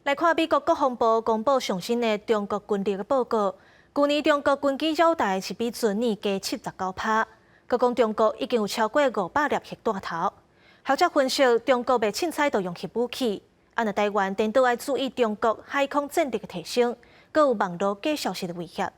來看美國國防部公布上新的中國軍力的報告，舊年中國軍機繞台是比前年加79%，閣講中國已經有超過500粒核彈頭。學者分析，中國袂凊彩就用核武器，啊若台灣顛倒愛注意中國海空戰力的提升，閣有網路假消息的威脅。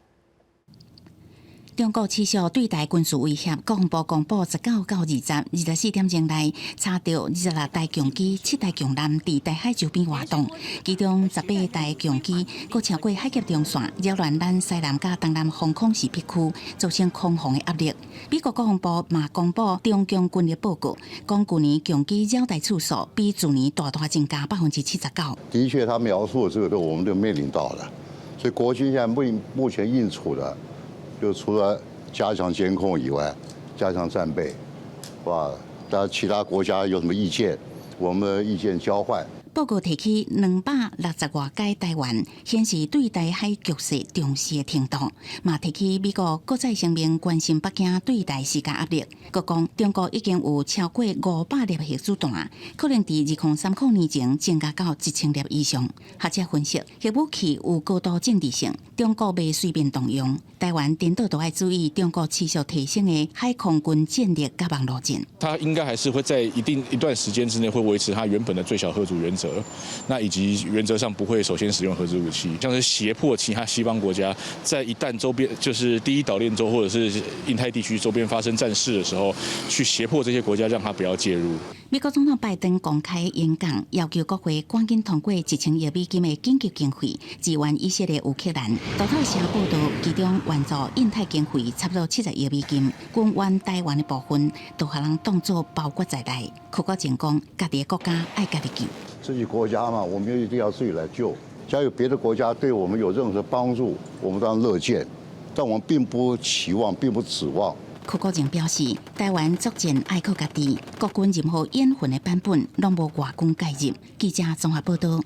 中國持續對台軍事威脅，國防部公布19到2024點鐘內查著26台共機、7台共艦佇台海周邊活動，其中18台共機閣超過海峽中線，擾亂咱西南佮東南防空識別區，造成空防的壓力。美國國防部嘛公布中共軍力報告，講舊年共機繞台次數比前年大大增加79%。的確，他描述的這個都我們都面臨到了，所以國軍現在目前應處的，就除了加強監控以外，加強戰備，是吧？當然其他國家有什麼意見，我們意見交換。報告提起260外階台灣，顯示對台海局勢重視的程度。嘛提起美國閣再聲明關心北京對台施加壓力。閣講中國已經有超過500粒核子彈，可能佇2030年前增加到1000粒以上。學者分析，核武器有高度政治性，中國袂隨便動用。台灣顛倒都愛注意中國持續提升的海空軍戰力佮網路戰。它應該還是會在一定一段時間之內，會維持它原本的最小嚇阻原則。那以及原則上不會首先使用核子武器，像是脅迫其他西方國家，在一旦周邊就是第一島鏈州或者是印太地區周邊發生戰事的時候，去脅迫這些國家讓他不要介入。美國總統拜登公開演講，要求國會趕緊通過1000億美金的緊急經費，支援以色列、烏克蘭。路透社報道，其中援助印太經費差不多70億美金，軍援台灣的部分都予人當作包括在內。柯國正講，家己的國家愛家己救。自己國家嘛，我們一定要自己來救。假如別的國家對我們有任何幫助，我們當然樂見，但我們並不期望，並不指望。柯國正表示，台灣作戰愛靠家己，國軍任何演訓的版本攏無外軍介入。記者綜合報道。